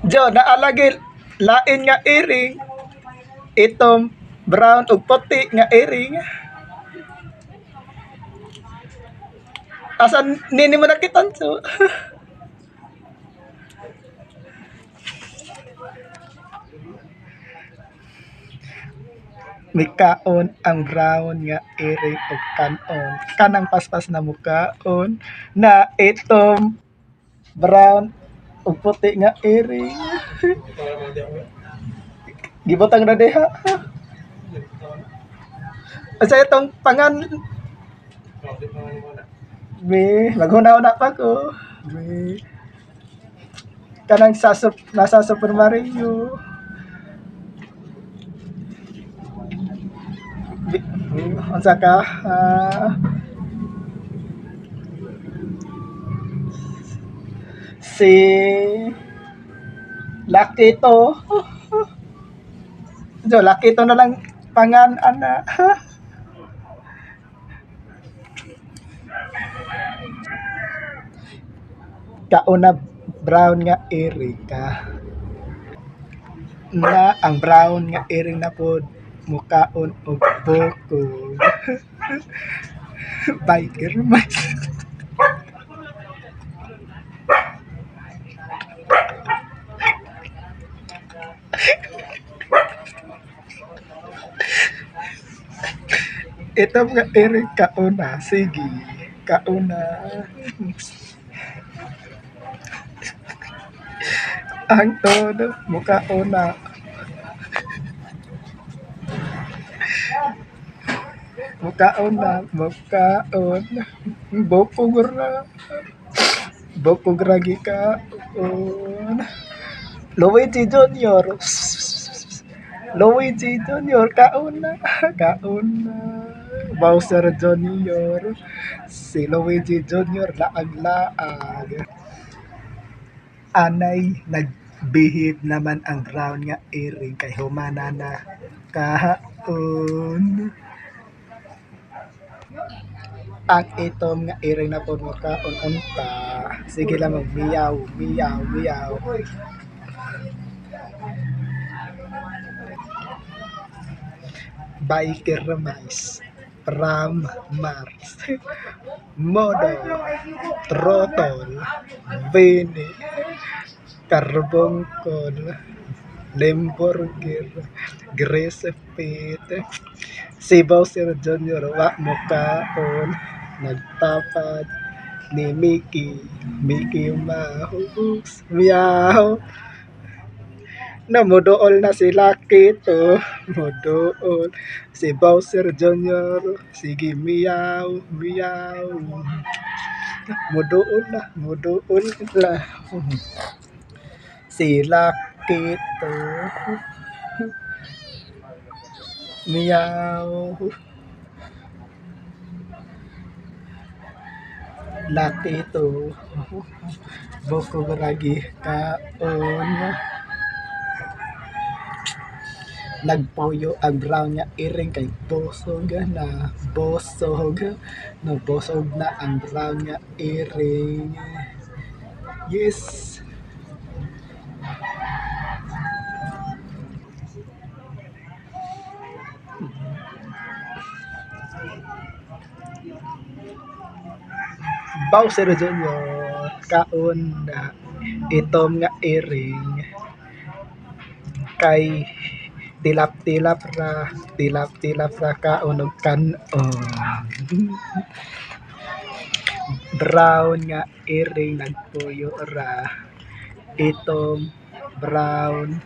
Jo, naalagi lain nga iring, itom brown ug puti nga iring. Asan nini mo nakitan so? Mikaon ang brown nga iring og kanon. Kanang paspas na mukaon na itom brown ug puti nga iring. Gibutang na diha. Asa itong pangan? Be, maghuna-huna pa ko. Be. Kanang sa nasa Super Mario. Be, unsa ka? Si Lucky to. Jo, Lucky to na lang pangan ana. Kauna brown nga iring ka. Na ang brown nga iring na pod mukaon og bukog. Biker mice. Ito nga iring kauna. Sige, kauna. Ang todo mukauna. Mukaon na, mukaon. Bukog ra. Bukog ra gikaon. Luigi Jr. Luigi Jr. Kaon na. Kaon na. Bowser Jr. Si Luigi Jr. Laag-laag. Anay nagbihib naman ang brown nga iring kay humana na kaon. Ang itom nga iring na pod mokaon unta. Sige lang mag miyaw, miyaw, miyaw. Biker mice from Mars. Modo, Trotol, Vini, Carbungkol, Limburger, Grace Pit, si Bowser Jr. wa mokaon, nagtapad ni Mickey, Mickey Mouse, meow. Na modool na si Lucky to, modool si Bowser Jr. Sige meow, meow. Modool na, modool na. Si Lucky to. Meow. Lucky to. Bukog ragi kaon. Nagpuyo ang brown nga iring kay bosog na, bosog. No, bosog na ang brown nga iring. Yes. Bowser Jr. Kaon na itom nga iring kay tilap-tilap ra, tilap-tilap ra kaon og kanon. Brown nga iring nagpuyo ra, itom, brown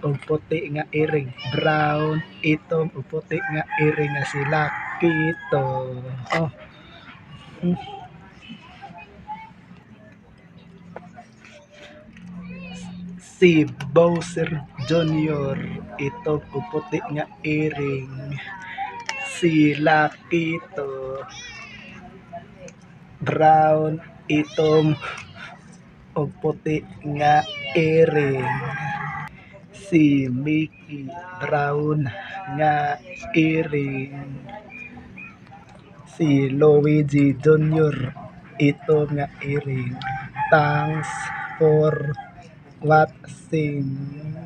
ug puti nga iring, brown, itom ug puti nga iring nga sila kito. Oh. Si Bowser Jr. itom ug puti nga iring. Si Lakito brown, itom ug puti nga iring. Si Mickey brown nga iring. Si Luigi Jr. itom nga iring. Thanks for watching.